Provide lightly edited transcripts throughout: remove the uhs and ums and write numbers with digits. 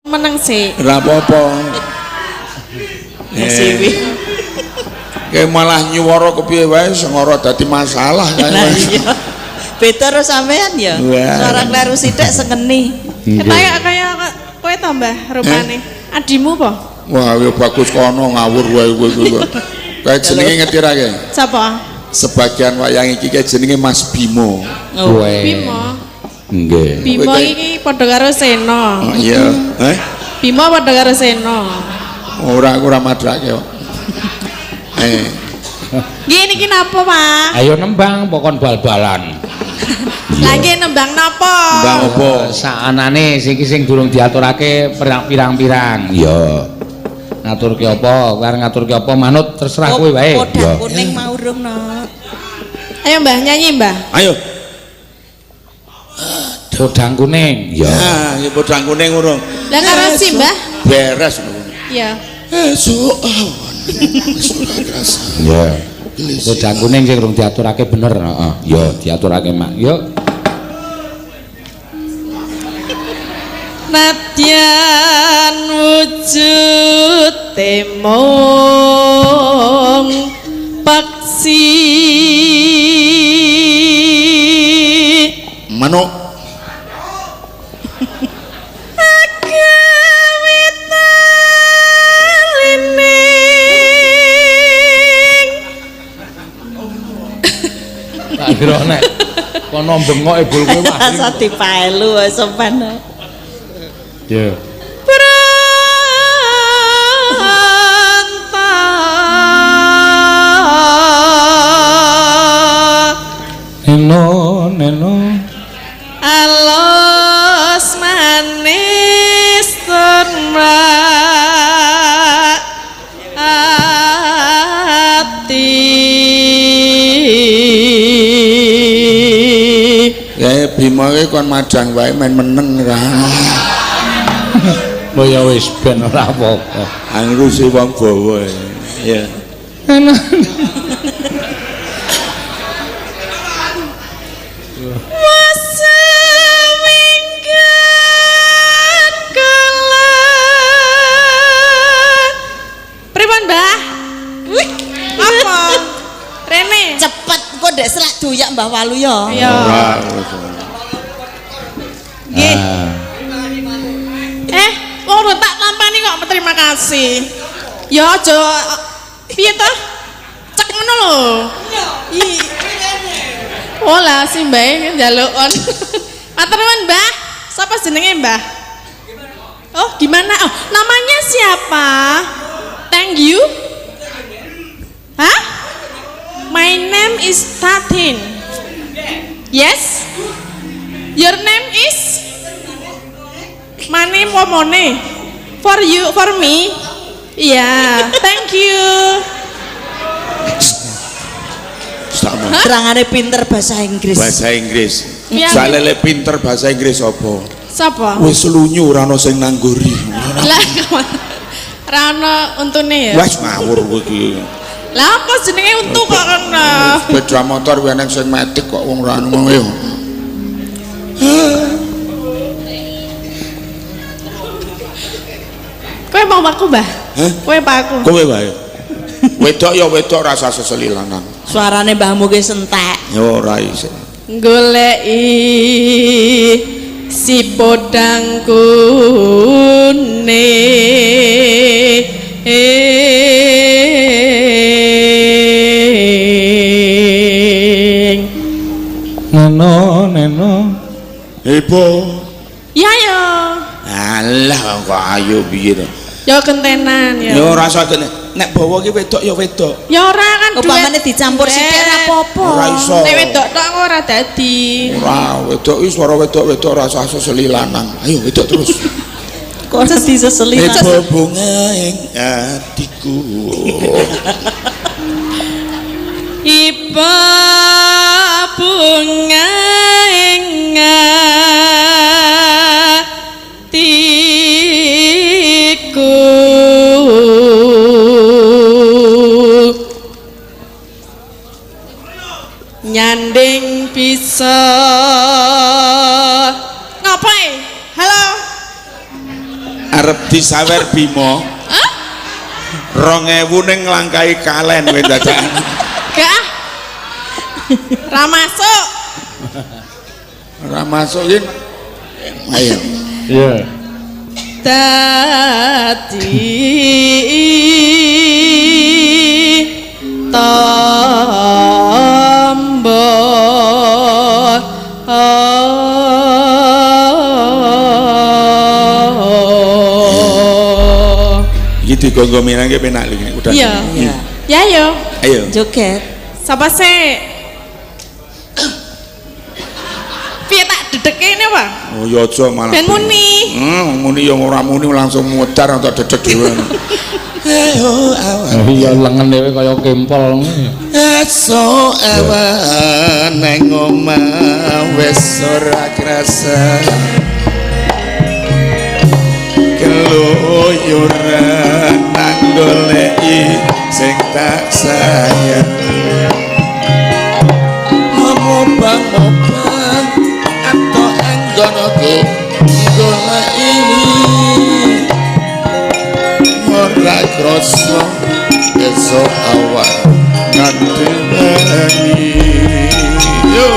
Meneng sih. Ora apa-apa. Siwi. Kayak malah nyuwara kepiye wae sengara dadi masalah kae. Lah iya. Beda karo sampean ya. Suara kleru sithik sengeni. Kayak kaya kowe to, Mbah, rupane. Adimu apa? Wah, ya bagus kono ngawur wae kowe kowe. Kayak jenenge ngerti ra kae? Sapa? Sebagian wayang iki kae jenenge Mas Bimo. Oh. Bimo. Nggih. Bimo iki padha karo Sena. Oh iya. Eh? Bimo padha karo Sena. Ora aku ora madrake kok. Eh. Nggih niki napa, Pak? Ayo nembang pokon bal-balan. Lah nggih nembang napa? Nembang apa? Saanane siki sing durung diaturake pirang-pirang. Iya. Ngaturke apa? Kowe arep ngaturke apa manut terserah kowe wae. Podang kuning mau urung no. Ayo Mbah nyanyi, Mbah. Ayo. Podang kuning. Iya. Nah, ya podang kuning urung. Lah karo si Mbah. Beres ngono. Iya. Esuk awan. Wis ora kerasa. Iya. Podang kuning sing urung diaturake bener, heeh. Ya, diaturake mak. Yo. Nadyan wujud temong paksi Manuk. Akawitalining Tak kira nek kono bengok ebul kowe wah. Asa dipaelu sampean. Ya. Pranta Neno neno alos manis turma ati. Ya Bima ki kon madang wae men meneng ra. Lho ya wis ben ora apa-apa. Angrusi wong bawa. Ya. Wasewinggan kala. Pripun, Mbah? Wih, apa? Rene. Cepet kok ndek selak doyak Mbah Walu ya. Iya. Ora. Nggih. Eh, wong urung tak tampani kok terima kasih. Ya aja piye toh? Cek ngono lho. Iya. Oh lah si Mbah njaluk kon. Matur nuwun, Mbah. Sapa jenenge, Mbah? Oh, gimana? Oh, namanya siapa? Thank you. Hah? My name is Tatin. Yes? Your name is? Mane pomone? For you, for me? Yeah, thank you. Sama. Terangane pinter bahasa Inggris. Bahasa Inggris. Iya. Soale lek pinter bahasa Inggris apa? Sapa? Wis lunyu ora ono sing nangguri. Lah, ra ono untune ya. Wes ngawur kowe iki. Lah apa jenenge untu kok kono? Sepeda motor kuwi eneng sing metik kok wong ora ono yo. Kowe mau aku, Mbah? Hah? Kowe apa aku? Kowe wae. Wedok ya wedok rasa seseli lanang. Suarane mbahmu ki sentek. Ya ora isih. Goleki si podang kuning. Neno neno. Ibu. Ya ya. Alah kok ayo piye to? Ya gentenan ya. Ya ora usah gene. Nek bawa ki wedok ya wedok. Ya ora kan duet. Upamane dicampur sithik ora apa-apa. Ora iso. Nek wedok tok ora dadi. Ora, wedok iki swara wedok-wedok ora usah seseli lanang. Ayo wedok terus. Kok ora diseseli. Ibu bunga ing atiku. Ibu bunga ing atiku. Nyanding bisa ngapain? Halo. Arep disawer Bima. Hah? 2000 ning nglangkahi kalen kowe dadak. Gak ah. Ra masuk. Ora masuk iki. Ayo. Iya. Dadi tombo. Iki digonggo minangke penak lho iki udah. Iya. Iya. Ya yo. Ayo. Joget. Sapa sih? Piye tak dedeke ini, Pak? Oh ya aja malah. Ben muni. Muni ya ora muni langsung mudar atau dedek dhewe. Ayo awan. Iya lengen dhewe kaya kempol ngono. Esuk awan nang omah wis ora krasa. Keluyuran nang goleki sing tak sayang. Mobang-mobang atau anggonku goleki ora krasa esuk awan nganti wengi. Yo.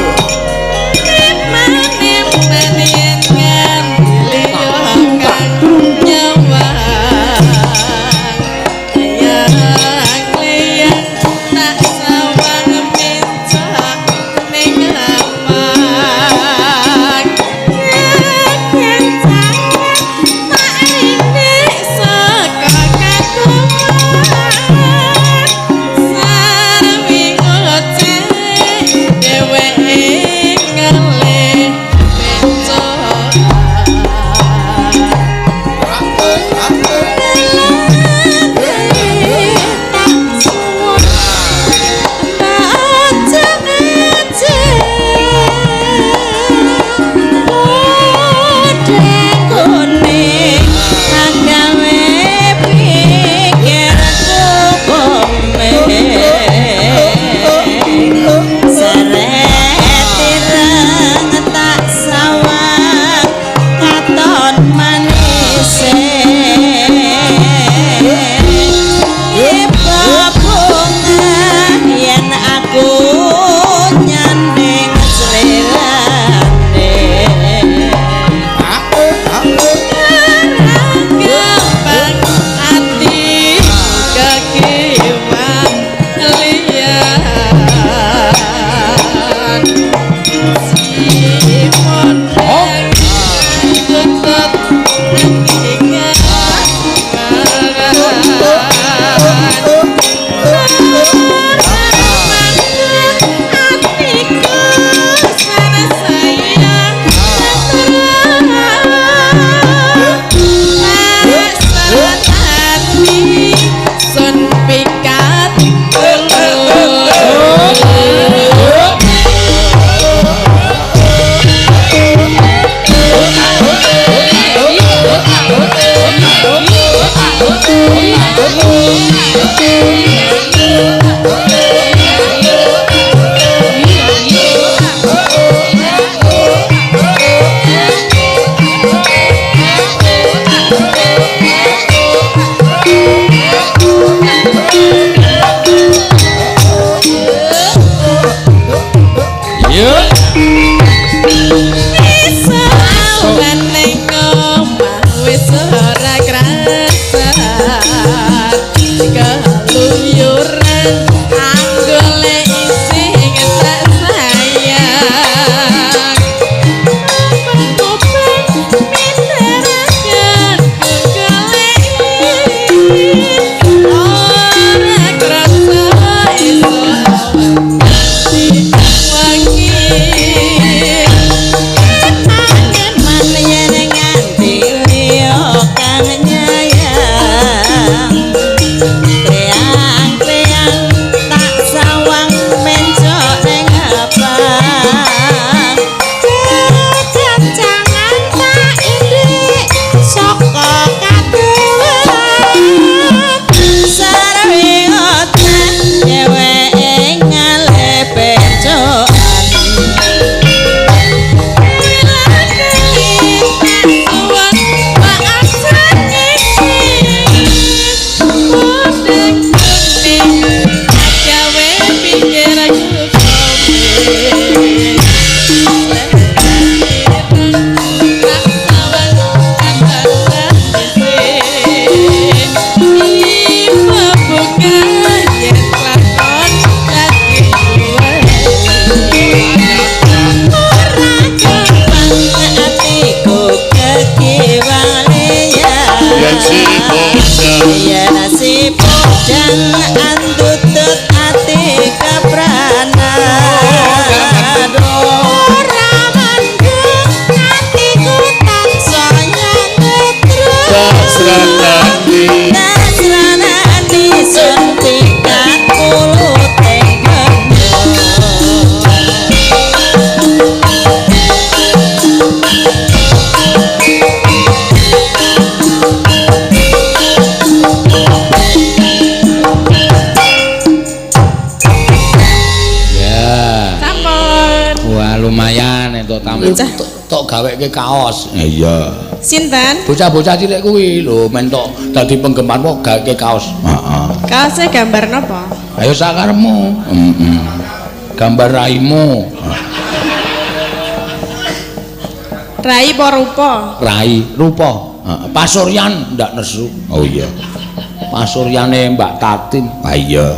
Wis ora krasa. Si podang. Yen si podang andutut ati kepranan. Ora mandek atiku tansaya Tasranani. Tasranani sun pikat mulute Ya. Sampun. Wah, lumayan entuk tamu. Bocah. Tok gaweke kaos. Iya. Sinten? Bocah-bocah cilik kuwi lho mentok dadi penggemar kok gaweke kaos. Heeh. Kaose gambar napa? Ayo sakaremu. Heeh. Gambar raimu. Rai apa rupa? Rai rupa. Heeh. Pasuryan ndak nesu. Oh iya. Pasuryane Mbak Tatin. Ah iya.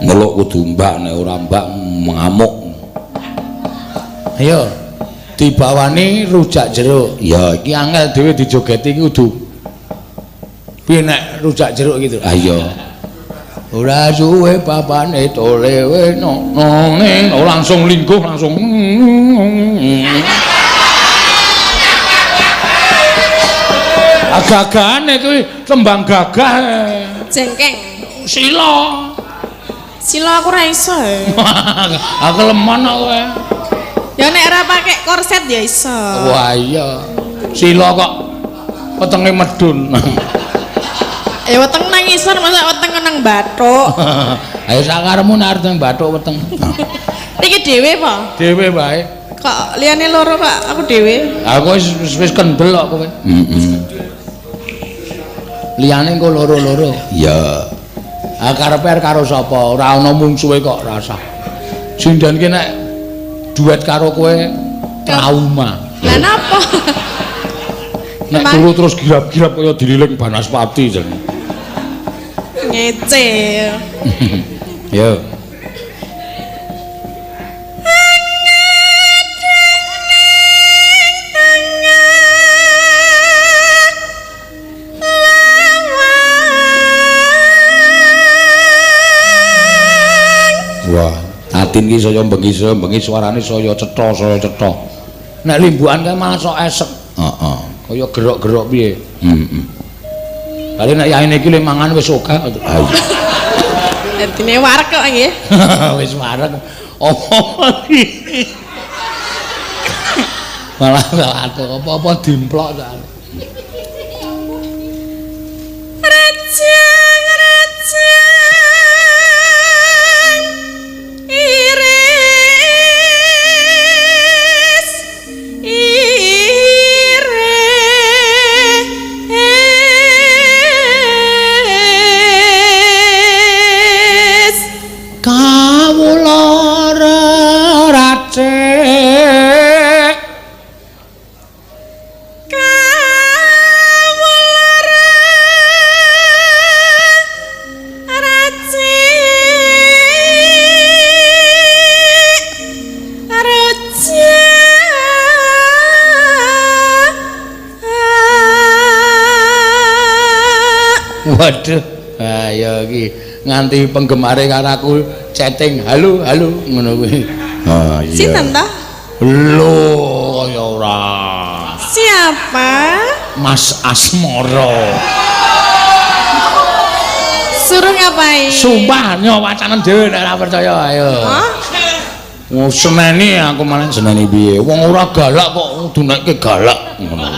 Meluk kudu mbak nek ora mbak ngamuk. Ayo dibawani rujak jeruk. Ya. Iki angel dhewe dijogeti iki kudu. Piye nek rujak jeruk gitu? Ah iya. Ora suwe papane tolewe no no oh, langsung lingkuh langsung. Agagane kuwi tembang gagah. Jengkeng. Sila. Sila aku ora iso. Aku lemon kok kowe. Ya nek ora pakai korset ya iso. Wah iya. Sila kok wetenge medun. Ya weteng nang isor masa weteng nang bathuk. Ayo sakaremu nek arep nang bathuk weteng. Iki dhewe apa? Dhewe wae. Kok liyane loro kok aku dhewe? Aku wis kendel kok kowe. Heeh. Liyane engko loro-loro. Iya. Ah karepe arep karo sapa? Ora ana mungsuhe kok rasah. Sinden ki nek duet karo kowe trauma. Lah napa? Nek turu terus girap-girap kaya dililing banaspati jeneng. Ngece. Yo. Wah, Tatin ki saya bengi suarane saya cetha, saya cetha. Nek limbukan kae malah sok esek. Heeh. Kaya gerok-gerok piye. Heeh. Kali nek yaine iki le mangan wis ogah. Ah iya. Dadine wareg kok nggih. Wis wareg. Apa malah aduh apa-apa dimplok soalnya. Rejang rejang iris iris Kawula racik kawula racik rujak. Waduh, ayo iki nganti penggemare karo aku chatting halo halo ngono kuwi. Ah iya. Sinten ta? Lho kaya ora. Siapa? Mas Asmoro. Suruh ngapain? Sumpah nyawacanen dhewe nek ora percaya ayo. Hah? Wong seneni aku malah Seneni piye? Wong ora galak kok kudu nekke galak ngono.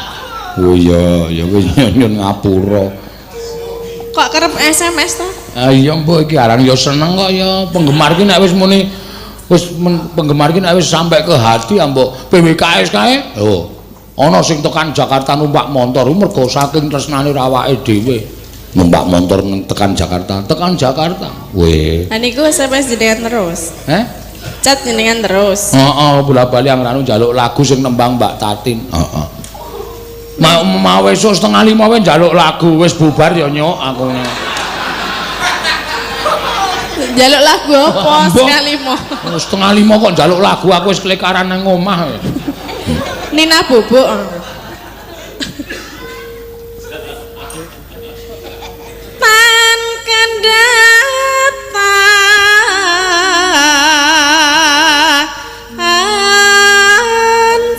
Oh iya, ya wis nyun ngapura. Kok kerep SMS ta? Ah iya mbok iki aran ya seneng kok ya penggemar ki nek wis muni wis penggemar ki nek wis sampai ke hati ya mbok PWKS kae. Lho, ana sing tekan Jakarta numpak montor mergo saking tresnane rawake dhewe. Numpak montor tekan Jakarta. Tekan Jakarta. Weh. Lah niku SMS jenengan terus. Heh? Chat jenengan terus. Heeh, bola-bali angranu njaluk lagu sing nembang Mbak Tatin. Heeh. Mau esuk 4:30 wae njaluk lagu wis bubar ya nyok aku. Njaluk lagu apa? Mbok. 4:30. 4:30 kok njaluk lagu aku wis klekaran nang omah. Nina bubuk. Tan kandhatan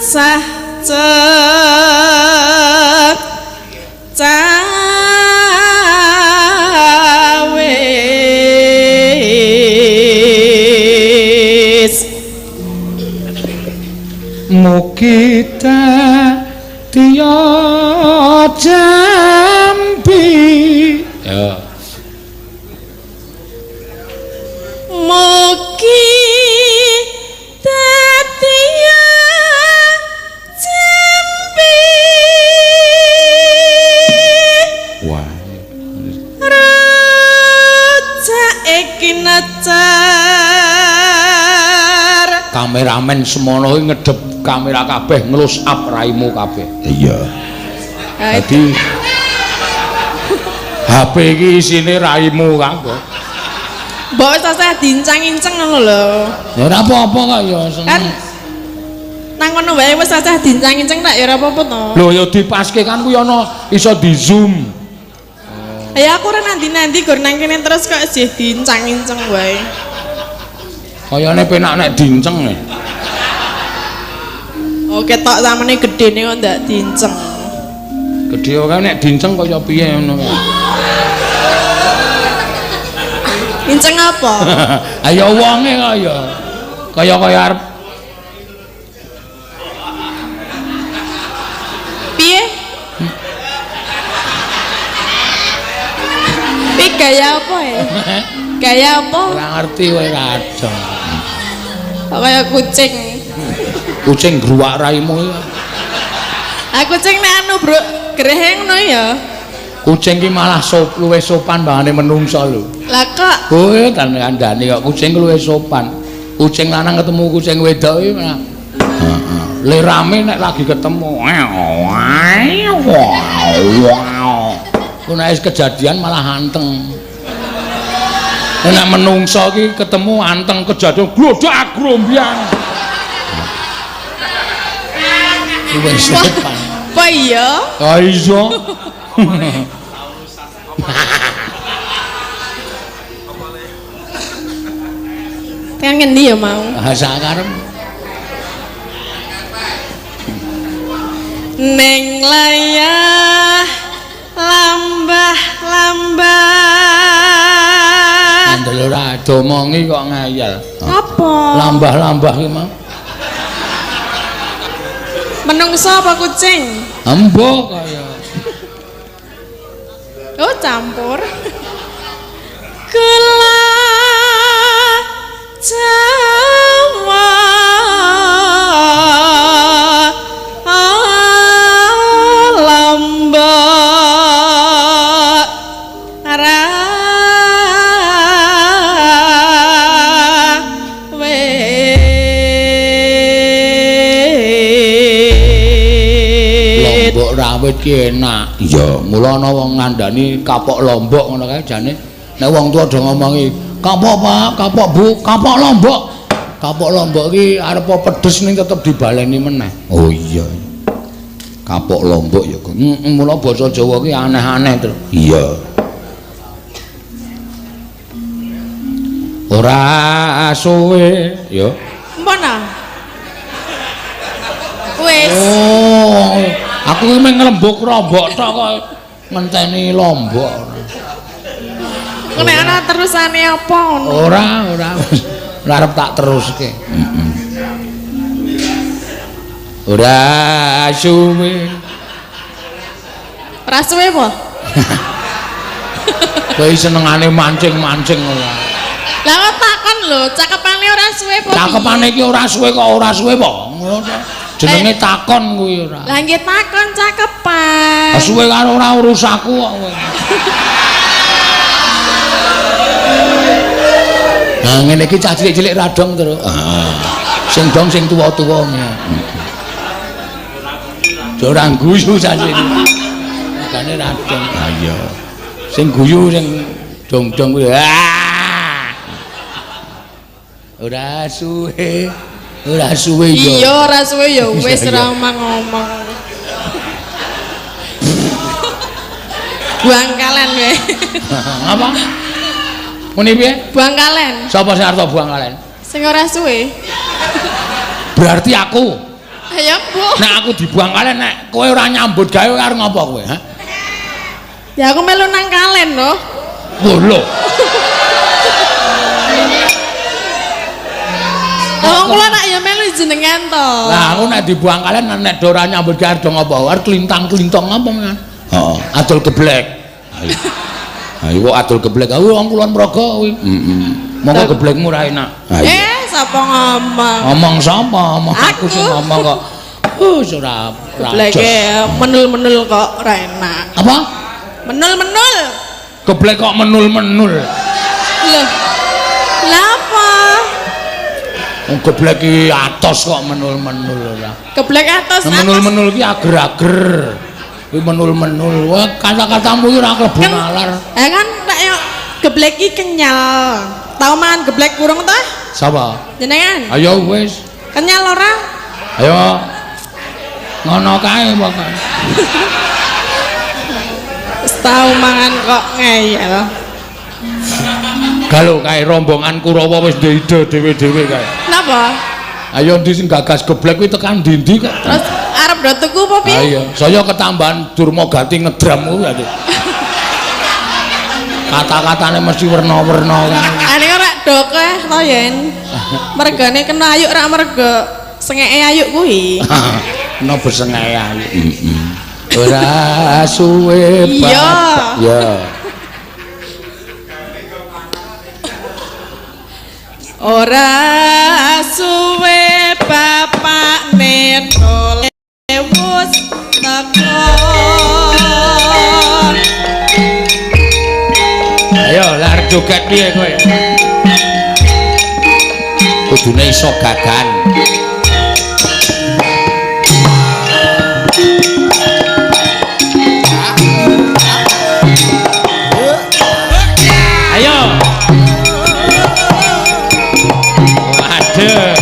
sah cawis. Mugi dadiya jambi. Ya. Mugi dadiya jambi. Wah. Rujake kinecer. Kameramen semono iki ngedep kamera kabeh ngelus up raimu kabeh. Iya. Dadi HP iki isine raimu kabeh. Mbok wis tasih diincang-inceng ngono lho. Ya ora apa-apa kok ya seneng. Kan nang kono wae wis tasih diincang-inceng tak ya ora apa-apa to. Lho ya dipaske kan kuwi ana iso di zoom. Ya aku ora nanti-nanti gur nang kene terus kok isih diincang-inceng wae. Kayane penak nek dinceng. Oh ketok samene gedene kok ndak dinceng. Gedhe ora nek dinceng kaya piye ngono kae. Inceng apa? Ayo wonge kaya kaya-kaya arep piye? Piye gaya apa ya? Gaya apa? Ora ngerti kowe kacau. Kok kaya kucing. Kucing gruwak raimu iki. Ah kucing nek anu, Bro, grehe ngono ya. Kucing ki malah luwih sopan bangane menungsa lho. Lah kok kowe kan kandhane kok kucing luwih sopan. Kucing lanang ketemu kucing wedok iki malah heeh. Le rame nek lagi ketemu. Ku nek wis kejadian malah anteng. Nek menungsa iki ketemu anteng kejadian glodak grombyang. Luwih sopan. Apa iya? Ha iya. Tekan ngendi ya mau? Ha sakarep. Neng layah lambah lambah. Andel ora domongi kok ngayal. Apa? Lambah-lambah ki mau. Menungso apa kucing? Embo kaya. Oh campur. Gula Jawa lombok rawit. Lombok rawit ki enak. Iya, mula ana wong ngandani kapok lombok ngono kae jane. Nek wong tuwa do ngomongi, "Kapok Pak, kapok Bu, kapok lombok." Kapok lombok ki arep pedes ning tetep dibaleni meneh. Oh iya. Kapok lombok ya. Heeh, mula basa Jawa ki aneh-aneh terus. Iya. Ora suwe ya. Empon ah. Wis. Oh, aku ki mung nglembuk rombok tok kok ngenteni lombok. Nek ana terusane apa ngono? Ora, ora. Ora arep tak teruske. Heeh. Ora suwe. Ora suwe apa? Kowe senengane mancing-mancing ora. Lah kok takon lho, cakepane ora suwe apa? Cakepane iki ora suwe kok ora suwe apa? Ngono ta. Jenenge takon kuwi ora. Lah nggih takon cakepan. Lah suwe karo ora urusaku kok kowe. Nah ngene iki cah cilik-cilik ra dong terus. Heeh. Sing dong sing tuwa-tuwa ngene. Ora guyu cah cilik. Makane ra dong. Ha iya. Sing guyu sing dong-dong kuwi. Ora suwe. Ora suwe ya. Iya, ora suwe ya wis ora omong-omong. Buang kalen kowe. Apa? Muni piye? Buang kalen. Sapa sing arep buang kalen? Sing ora suwe. Berarti aku. Ayo, Bu. Nek aku dibuang kalen nek kowe ora nyambut gawe arep ngopo kowe, ha? Ya aku melu nang kalen lho. Lho lho. Wong kula nak ya melu jenengan to. Lah aku nek dibuang kalen nek ora nyambut gawe arep ngopo? Arep klintang-klintong apa men? Heeh, adol geblek. Ayo. Ayo kok adol geblek. Aku wong Kulon Progo kuwi. Heeh. Monggo geblekmu ora enak. Ha iya. Sapa ngomong? Ngomong sapa? Ngomong aku sing ngomong kok. Wis ora gebleke menul-menul kok ora enak. Apa? Menul-menul. Geblek kok menul-menul. Lho. Lah apa? Wong geblek iki atos kok menul-menul ora. Geblek atos. Menul-menul iki ager-ager. Kuwi menul-menul. Wah, kata-katamu iki ora klebu nalar. Eh kan nek yo geblek iki kenyal. Tau mangan geblek kurung ta? Sapa? Jenengan. Ayo wis. Kenyal ora? Ayo. Ngono kae pokoke. Wis tau mangan kok ngeyel. Galo kae rombongan Kurawa wis ndek ide dhewe-dhewe kae. Napa? Ayo ndi sing gagas geblek kuwi tekan ndi-ndi kok. Terus arep do tuku apa piye? Ayo, saya ketambahan Durmagati ngedram kuwi ati. Kata-katane mesti werna-werna kan. Ane ora dokeh to yen. Mergane kena ayuk ra mergo sengeke ayuk kuwi. Kena besengeke ayuk. Heeh. Ora suwe bapak. Iya. Ora suwe bapak netole wus teko. Ayo lar joget piye kowe? Kudune iso gagan. Ayo. Waduh.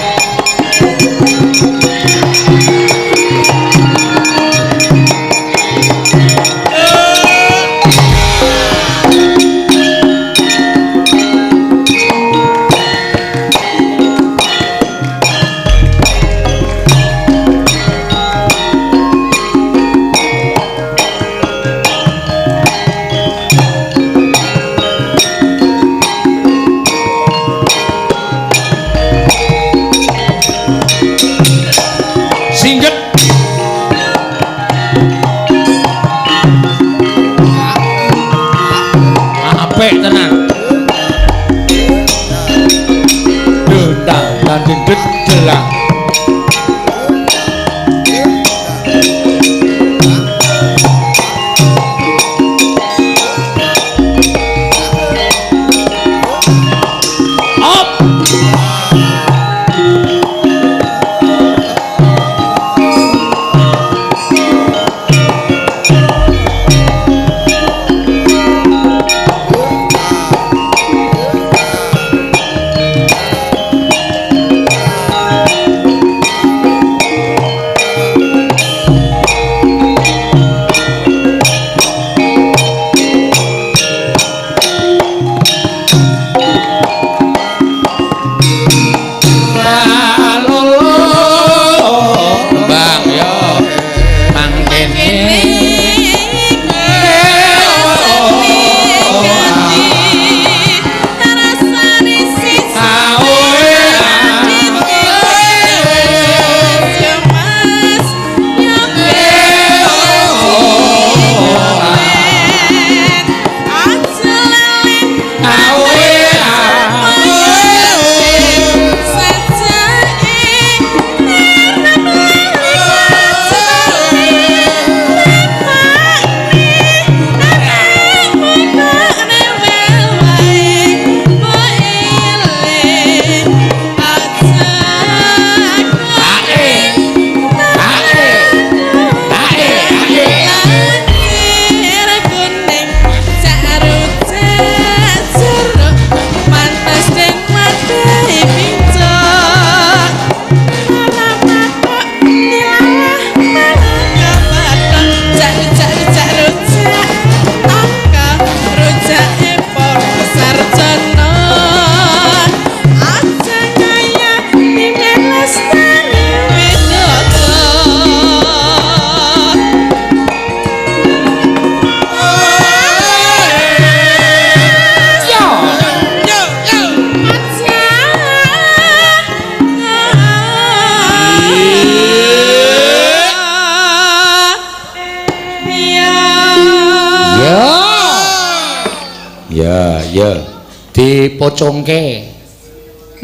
Ya, ya. Dipocongke.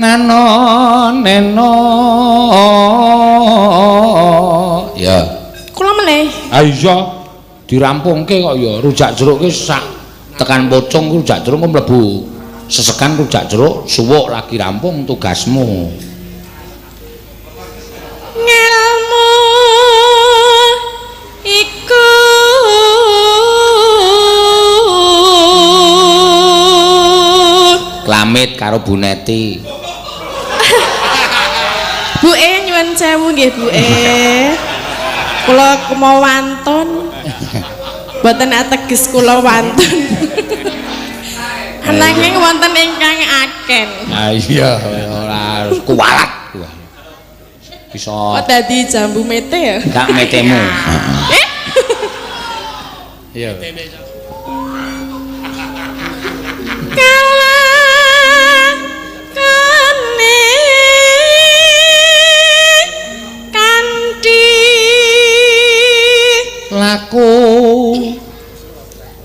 Nano neno. Ya. Kula meneh. Ha iya. Dirampungke kok ya rujak jeruk ki sak tekan pocong rujak jeruk kok mlebu sesekan rujak jeruk suwuk lagi rampung tugasmu. Ngelmu iku Klamit karo Bu Neti. Bu E nyuwun sewu nggih Bu E. Kula kumo wantun. Mboten ateges kula wantun. Ananging wonten ingkang aken. Ha iya ora kuwalat. Bisa. Kok dadi jambu mete ya? Enggak metemu. Eh? Iya. Kalakane kanthi Laku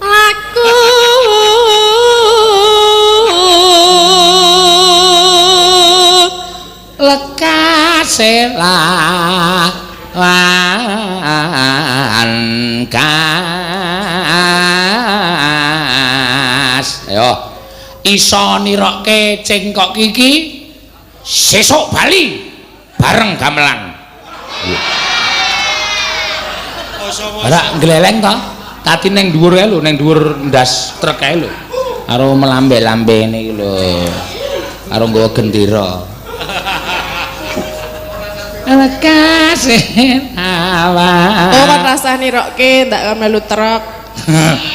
laku lekase lawan gas. Ayo iso nirokke cengkok iki sesuk bali bareng gamelan. Ora gleleng to? Tati ning dhuwur kae lho, ning dhuwur ndas truk kae lho. Karo melambe-lambe ngene iki lho. Karo nggawa gendera. Lekase awan. Oh, kan rasah nirokke ndak melu truk.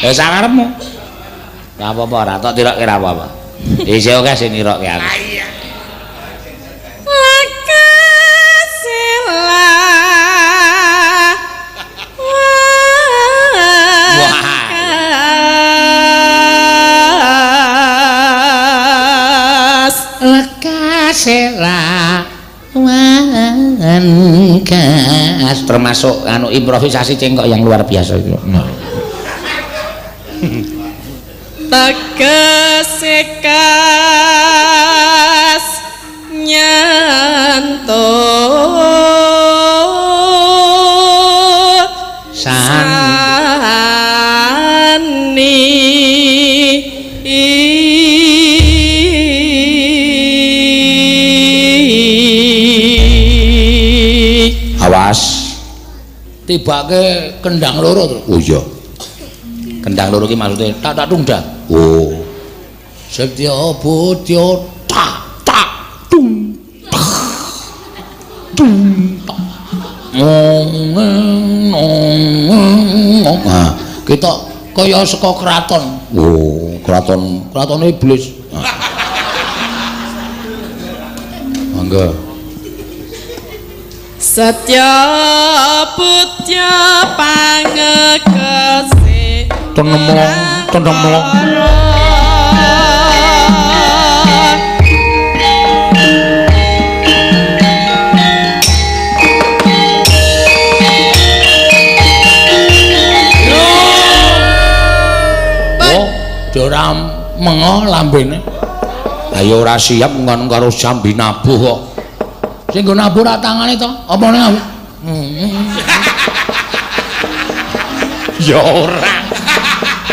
Ya sakarepmu. Ora apa-apa, ora tok tirokke ora apa-apa. Isih akeh sing nirokke aku. Lekase lawan Lekase lawan gas termasuk anu improvisasi cengkok yang luar biasa itu. Tegese kas nyentuh San sani. Awas. Tibake kendang loro terus. Oh iya. Kendang loro ki maksude tak tak tung dah. Oh. Setya budya tak tak tung tak tung tak. Ngong ngong. Nah, kita kaya saka kraton. Oh, kraton, kraton iblis. Mangga. Setya budya pangekese Tenemlong, tenemlong. Oh, ora mengo lambene. Ayo ora siap ngono karo jambi nabuh kok. Sing nggo nabuh ra tangane to? Apa ne? Ya ora.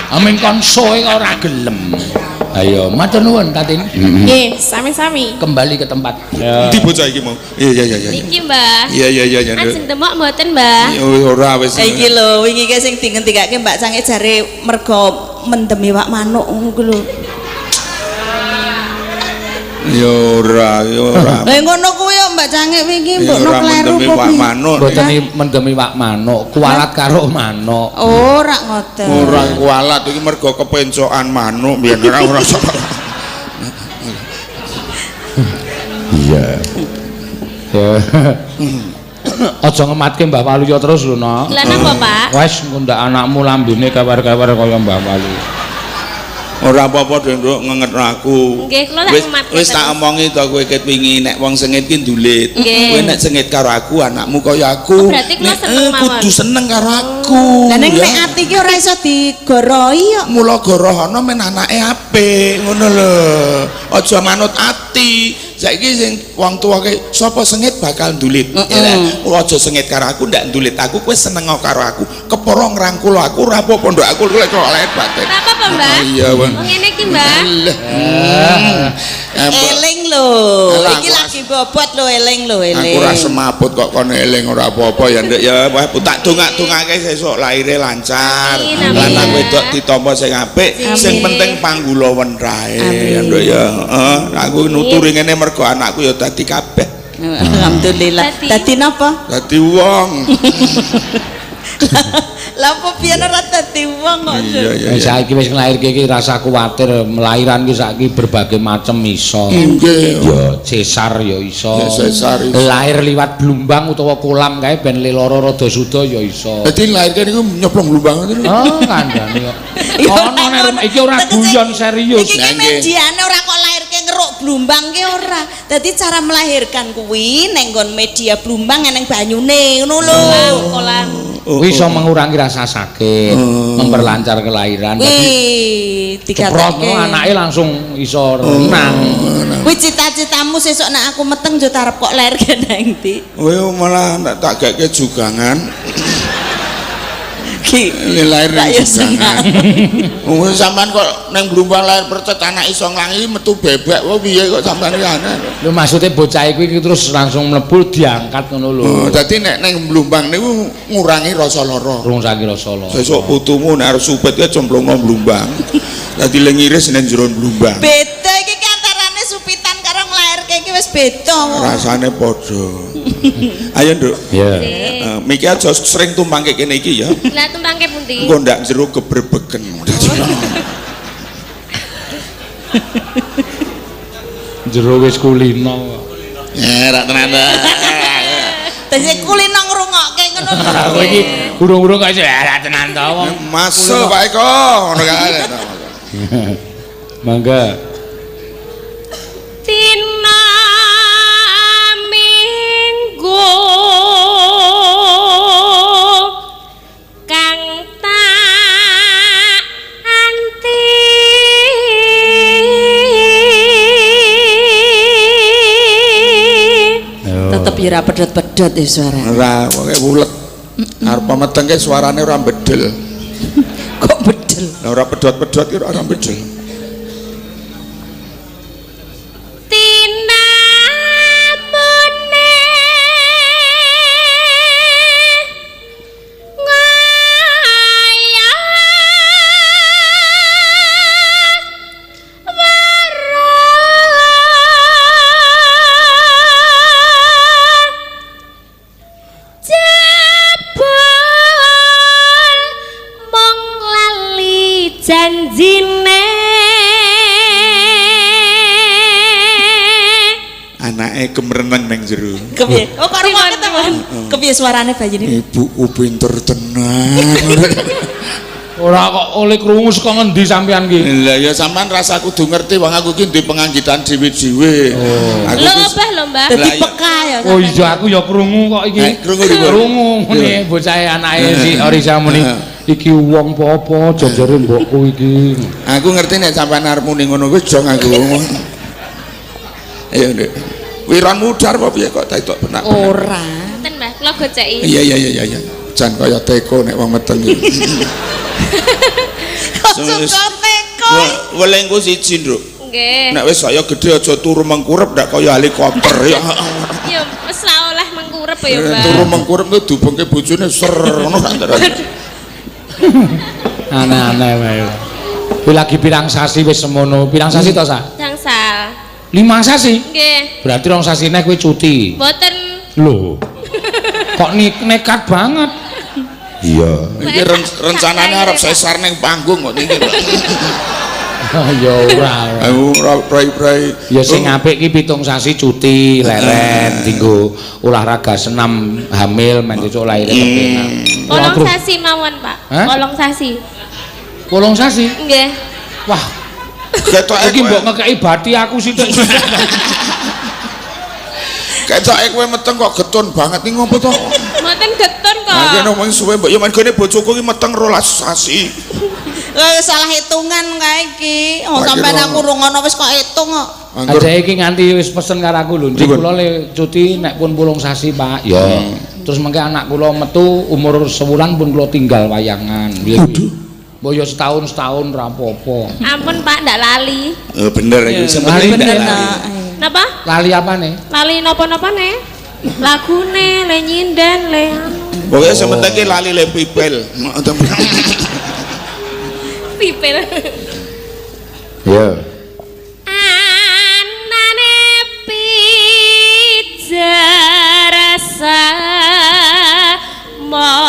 Amin kon soe kok ora gelem. Ayo, matur nuwun Tatin. Nggih, sami-sami. Kembali ke tempat. Endi bocah iki mau? Iya iya iya. Niki, Mbah. Iya iya iya. Ajeng demok mboten, Mbah? Ora wis. Iki lho, wingi ki sing dingendikake Mbak Cange jare mergo mendem iwak manuk ngono ku lho. Ya ora, ya ora. Lah ngono kuwi yo Mbak Cange wingi mbokno kleru kok. Mboten mendem iwak manuk, kualat karo manuk. Ora ngoten. Ora kualat iki mergo kepencokan manuk biyen ora ora. Iya. Ya. Aja ngematke Mbah Waluyo terus lho, Nok. Lah napa, Pak? Wes ngundak anakmu lambene kewer-kewer kaya Mbah Waluyo. Ora apa-apa Nduk ngengetno aku. Nggih, kula tak ngumatke. Wis tak omongi to kowe ket wingi nek wong sengit ki ndulit. Kowe nek sengit karo aku anakmu kaya aku. Oh, berarti kula seneng mawon. Kudu seneng karo aku. Lah ning nek ati ki ora iso digoroi kok. Mula gorohana men anake apik ngono lho. Aja manut ati. Saiki sing wong tuwa ki sapa sengit bakal ndulit. Ya aja sengit karo aku ndak ndulit aku kowe seneng karo aku. Kepara ngrangkul aku ora apa-apa nduk aku lek kok lahir batin. Ora apa-apa, Mbah. Iya, Bang. Wong ngene iki, Mbah. Eling lho. Iki lagi bobot lho, eling lho, eling. Aku ora semaput kok kon eling ora apa-apa ya Nduk ya. Wah, tak dongak-dongake sesuk lahire lancar. Lanang wedok ditampa sing apik, sing penting panggula wentrahe ya Nduk ya. Heeh, aku nuturi ngene mergo anakku ya dadi kabeh. Alhamdulillah. Dadi napa? Dadi wong. Lah apa piye ora dadi wong kok. Iya. Saiki wis nglairke iki rasa kuwatir melahiran ki saiki berbagai macam iso. Nggih. Ya sesar ya iso. Sesar iso. Lahir liwat blumbang utawa kolam kae ben le lara rada suda ya iso. Dadi lairke niku nyeplong blumbang ngono. Oh, kandhane kok. Ono nek iki ora guyon serius. Iki mediane ora kok lairke ngeruk blumbang ki ora. Dadi cara melahirkan kuwi ning nggon media blumbang eneng banyune ngono lho. Kolam. Kuwi iso mengurangi rasa sakit, memperlancar kelahiran. Wih, dikatake anake langsung iso renang. Kuwi cita-citamu sesuk nek aku meteng yo tarep kok lairke nang ndi? Kowe malah tak gake jugangan. Ki lahir nang jugangan. Wong sampean kok nang blumbang lahir percet anak iso nglangi metu bebek wae piye kok sampean iki aneh. Lho maksude bocah iku terus langsung mlebu diangkat ngono lho. Oh, dadi nek nang blumbang niku ngurangi rasa lara. Ngurangi rasa lara. Sesuk putumu nek arep supit ki cemplungno blumbang. Dadi le ngiris nang jero blumbang. Beda iki ki antarane supitan karo nglairke iki wis beda. Rasane padha. Ayo Nduk. Iya. Miki aja sering tumpangke kene iki ya. Lah tumpangke pundi? Engko ndak jero gebrebegen. Jero wis kulino kok. Ya rak tenan ta. Dadi kulino ngrungokke ngono lho. Aku iki urung-urung kok iso rak tenan ta wong. Masuk Pak Eko ngono kae. Mangga. Dina Minggu kang tak anti tetep ya ora pedhot-pedhot ya suara. Ora, pokoke wulet. Arep metengke suarane ora bedel. Kok bedel? Lah ora pedhot-pedhot ki ora bedel. Tinamune ngaya weruh jebul mung lali janjine. Anake kemreneng nang jero. Kepiye? Oh kok rungokke to, Mas? Kepiye suarane bayine? Ibuku pinter tenan. Ora kok oleh krungu saka ngendi sampean ki? Lah ya sampean rasa kudu ngerti wong aku ki duwe penganggitan dhewe-dhewe. Aku Lho ki Mbah lho Mbah. Dadi peka ya. Oh iya aku ya krungu kok iki. Krungu iki. Krungu muni bocah anake si Orisa muni iki wong apa jajare mbokku iki. Aku ngerti nek sampean arep muni ngono kuwi jong aku. Ayo Nduk. Wiron mudhar apa piye kok tak benak. Ora. Mboten Mbah, kula goceki. Iya iya iya iya. Jan kaya teko nek wong meteng iki. Kok suka teko. Welengku siji, Nduk. Nggih. Nek wis saya gedhe aja turu mengkurep ndak kaya helikopter ya. Ya wis ra oleh mengkurep ya, Mbah. Turu mengkurep ku dubengke bojone ser ngono kan. Aneh-aneh wae. Kuwi lagi pirang sasi wis semono. Pirang sasi to, Sa? Gangsal. 5 sasi? Nggih. Berarti 2 sasi nek kowe cuti. Mboten. Lho. Kok nekat banget. Iya. Iki rencanane arep sesar ning panggung kok iki. Ya ora. Aku ora prai-prai. Ya sing apik iki 7 sasi cuti leren dienggo olahraga senam hamil men cocok lahire kepenak. 8 sasi mawon, Pak. 8 sasi. 8 sasi? Nggih. Wah, Ketoke Iki mbok ngekeki bati aku sithik. Ketoke kowe meteng kok getun banget iki ngopo to? Mboten getun kok. Lah kene wong suwe mbok ya mergone bojoku iki meteng 12 sasi. Lah salah hitungan kae iki. Oh sampean aku rungono wis kok hitung kok. Anggur Aja iki nganti wis pesen karo aku lho. Nggih kula le cuti nek pun 8 sasi, Pak. Ya. Terus mengke anak kula metu umur sewulan pun kula tinggal wayangan. Waduh. Mbok ya setahun-setahun ra apa-apa. Ampun Pak, ndak lali. Oh bener iku sing penting Bener ndak lali. nak. Napa? Lali apane? Lali napa-napane? Lagune, le nyinden, le anu. Pokoke sing penting ki lali le pipil. Pipil. Iya. Anane pijar rasa maya.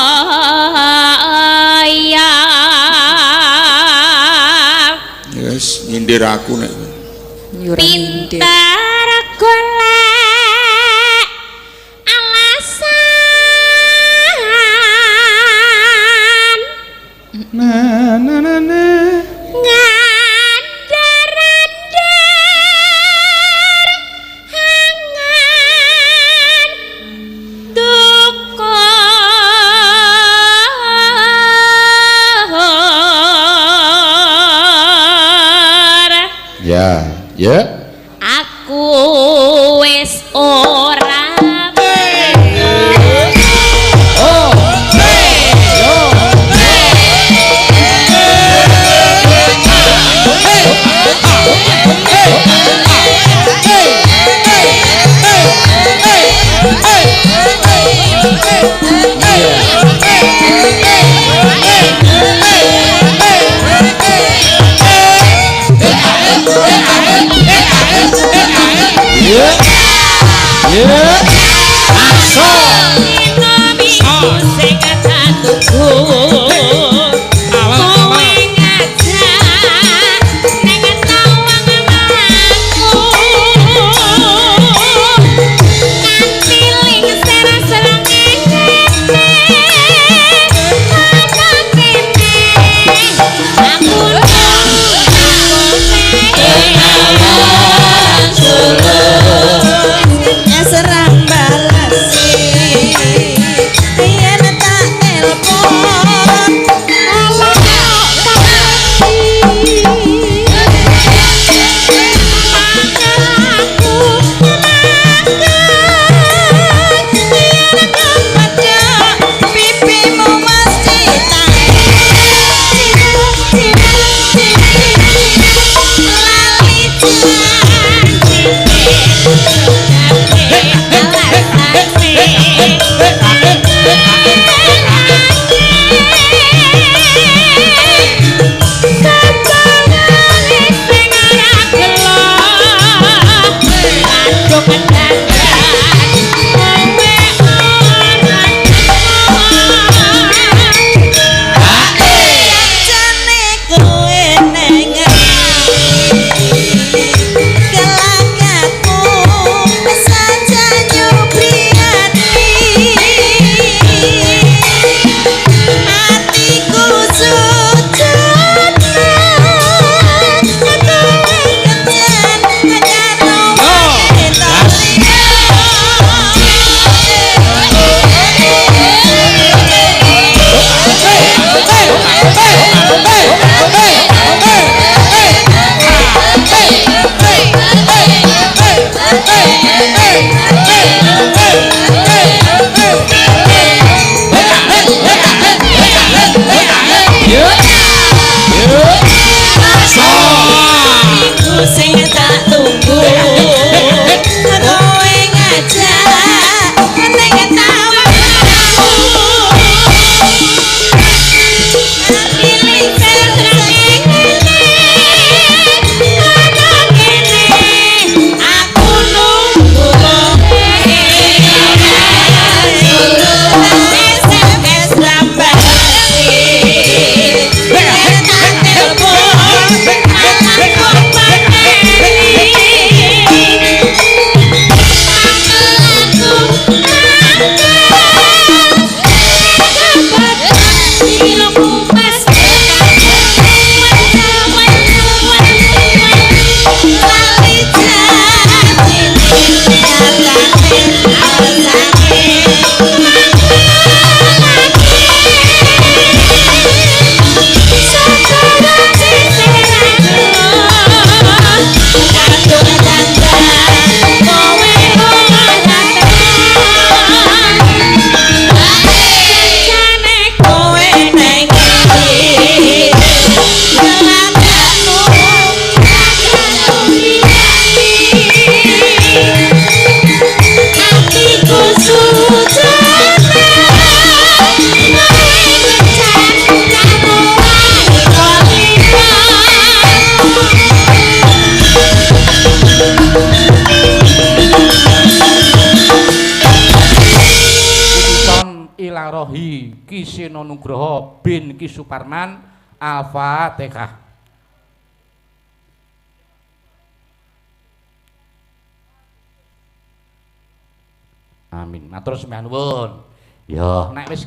Yes, nyindir aku nek. Pintar golek alasan Na na na na. Ngandar-andar hangan dukur. Ya, ya. Aku wis ora Oh. Minggu sing tak tunggu. Kowe ngajak nang tawang aku. Kanthi lingsir srengenge ana kene. Aku Serang balasi yen tak telepon pipimu mesti lali jane kowe neng kelakatmu saja nyubri ati atiku sujud kowe kencan karo wanita Minggu sing tak tunggu kowe ngajak neng tawang aku lingsir srengenge ana kene aku nunggu kowe SMS rambasi tak telepon malah kok Seno Nugroho bin Ki Suparman. Al-Fatihah. Amin. Matur sembah nuwun. Ya, nek wis